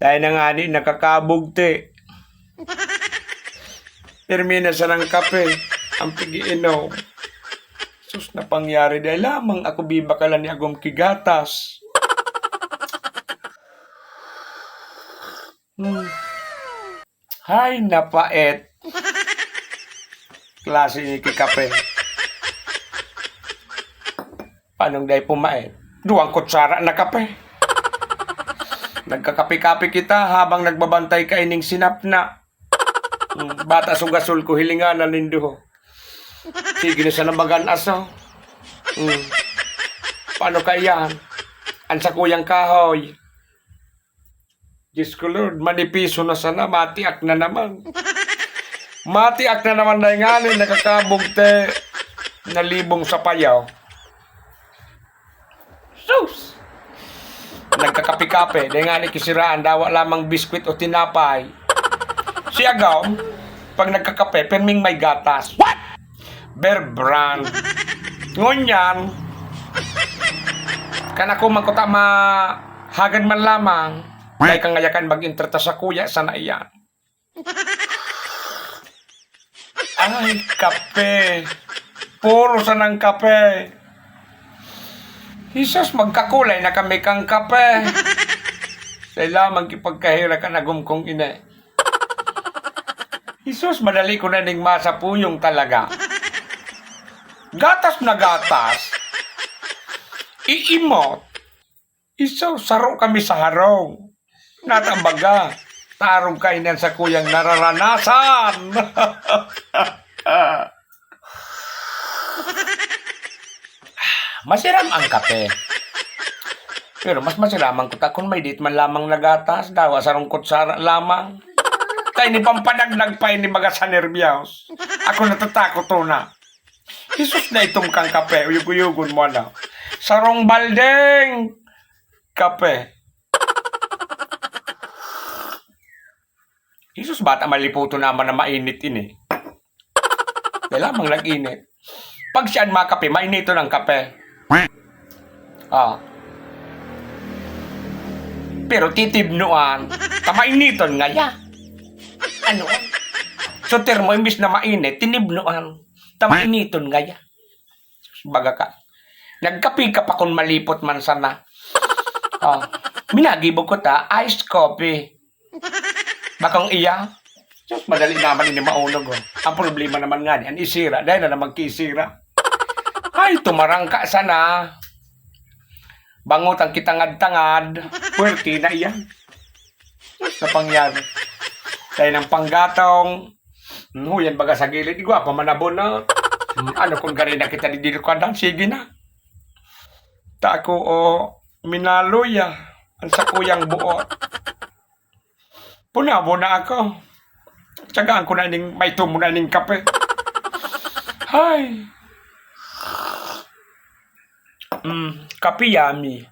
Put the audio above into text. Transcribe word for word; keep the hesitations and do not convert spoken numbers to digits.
Dai na ngani nakakabugti. Pirmi na sanang kape ang pag-iinom. Sus, napangyari dai lamang ako bibakalan ni agom ki gatas. Hmm. Hay, napait. Klase ni ki kape. Panong dai pumait? Duwang kutsara na kape. Nagkakape-kape kita habang nagbabantay kaining sinapna. Hmm, bata sugasol ko, hilinganan nindo. Sige na sa nabagan aso. Hmm. Paano kaiyan? Ang sakuyang kahoy. Diyos ko, Lord, manipiso na sana, matiak na naman. Matiak na naman dahil nga ni nakakabugte na libong sa payaw. Sus! Nagkakape-kape, dahil nga ni kisiraan, dawa lamang biskwit o tinapay. Si Agom, pag nagkakape, pirming may gatas. What? Bear Brand. Ngunyan, kan ako man kuta ma-, hagad man lamang, dai ka ngayakan mag-intrata sa kuya, sana iyan. Ay, kape. Puro sanang kape. Jesus, magkakulay na kami kang kape. Sa lamang kipagkahira kan agom kong ina. Jesus, madali ko na ning masapuyong talaga. Gatas na gatas. Iimot. Iso, saro kami sa harong. Natambaga, tarong kainan sa kuyang nararanasan. Masiram ang kape. Pero mas masiraman ko ta kun may dit man lamang nagatas, dawa sarong kutsara lamang. Kay ni pampanaglag pa ini baga sa nerbyos. Ako natatakot to na. Jesus na itong kang kape, uyog-uyogon mo na. Sarong baldeng kape. Jesus, bata maliputo naman na mainit ini. Kailangan mang nag-init. Pag siya makape, mainiton ang kape. Ah. Pero titibnuan, ta mainiton ngaya. Ano? So, termo, imbis na mainit, tinibnuan, ta mainiton ngaya. Baga ka. Nagkape ka pa kun malipot man sana. Oh, minagibo ko ta, iced coffee. Bakong iya? Sus, madali naman ini maunog, oh. Ang problema naman nga, an isira, dahil na naman kiisira. Ay, tumarang ka sana. Bangot ang kitangad-tangad, puwerte na iyan. Sa pangyari. Dahil ng panggatong, hmm, huyan baga sa gilid, igwa pa manabon na. Hmm, ano kung gari na kita di dito ka sige na. Ta ako, o, minaloy, ah, ang sakuyang buot. Punabo na ako. Tsagaan ko na ning, may tumo na ning kape. Hay. Mm, kape yummy.